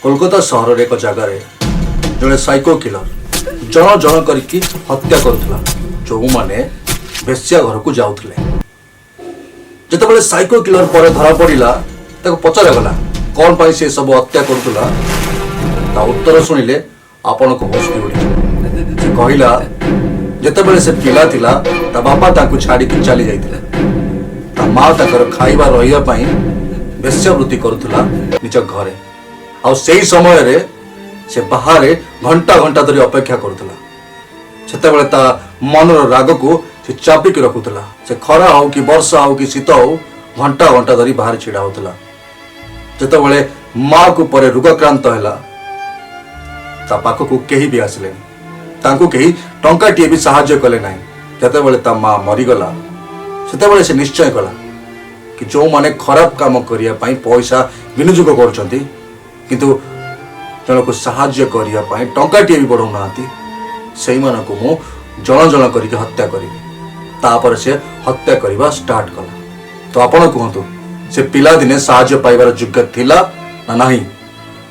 କୋଲକାତା ସହରରେ ଏକ ଜାଗାରେ ଜଣେ ସାଇକୋ କିଲର ଜଣ ଜଣ କରିକି ହତ୍ୟା କରୁଥିଲା, ଯେଉଁମାନେ ବେଶ୍ୟା ଘରକୁ ଯାଉଥିଲେ। ଯେତେବେଳେ ସାଇକୋ କିଲର ପରେ ଧରା ପଡ଼ିଲା, ତାକୁ ପଚରାଗଲା କ'ଣ ପାଇଁ ସେ ସବୁ ହତ୍ୟା କରୁଥିଲା। ତା ଉତ୍ତର ଶୁଣିଲେ ଆପଣଙ୍କ ହୋସ ବି ଉଡ଼ିଯିବ। ସେ କହିଲା, ଯେତେବେଳେ ସେ ପିଲା ଥିଲା, ତା ବାପା ତାକୁ ଛାଡ଼ିକି ଚାଲି ଯାଇଥିଲେ। ତା ମା ତାଙ୍କର ଖାଇବା ରହିବା ପାଇଁ ବେଶ୍ୟାବୃତ୍ତି କରୁଥିଲା ନିଜ ଘରେ। ଆଉ ସେଇ ସମୟରେ ସେ ବାହାରେ ଘଣ୍ଟା ଘଣ୍ଟା ଧରି ଅପେକ୍ଷା କରୁଥିଲା। ସେତେବେଳେ ତା ମନର ରାଗକୁ ସେ ଚାପିକି ରଖୁଥିଲା। ସେ ଖରା ହଉ କି ବର୍ଷା ହଉ କି ଶୀତ ହଉ, ଘଣ୍ଟା ଘଣ୍ଟା ଧରି ବାହାରେ ଛିଡ଼ା ହଉଥିଲା। ଯେତେବେଳେ ମାକୁ ପରେ ରୋଗାକ୍ରାନ୍ତ ହେଲା, ତା ପାଖକୁ କେହି ବି ଆସିଲେନି, ତାଙ୍କୁ କେହି ଟଙ୍କାଟିଏ ବି ସାହାଯ୍ୟ କଲେ ନାହିଁ। ଯେତେବେଳେ ତା ମା ମରିଗଲା, ସେତେବେଳେ ସେ ନିଶ୍ଚୟ କଲା କି ଯେଉଁମାନେ ଖରାପ କାମ କରିବା ପାଇଁ ପଇସା ବିନିଯୋଗ କରୁଛନ୍ତି, କିନ୍ତୁ ଜଣକୁ ସାହାଯ୍ୟ କରିବା ପାଇଁ ଟଙ୍କାଟିଏ ବି ବଢ଼ଉନାହାନ୍ତି, ସେଇମାନଙ୍କୁ ମୁଁ ଜଣ ଜଣ କରିକି ହତ୍ୟା କରିବି। ତାପରେ ସେ ହତ୍ୟା କରିବା ଷ୍ଟାର୍ଟ କଲା। ତ ଆପଣ କୁହନ୍ତୁ, ସେ ପିଲାଦିନେ ସାହାଯ୍ୟ ପାଇବାର ଯୋଗ୍ୟ ଥିଲା ନା ନାହିଁ?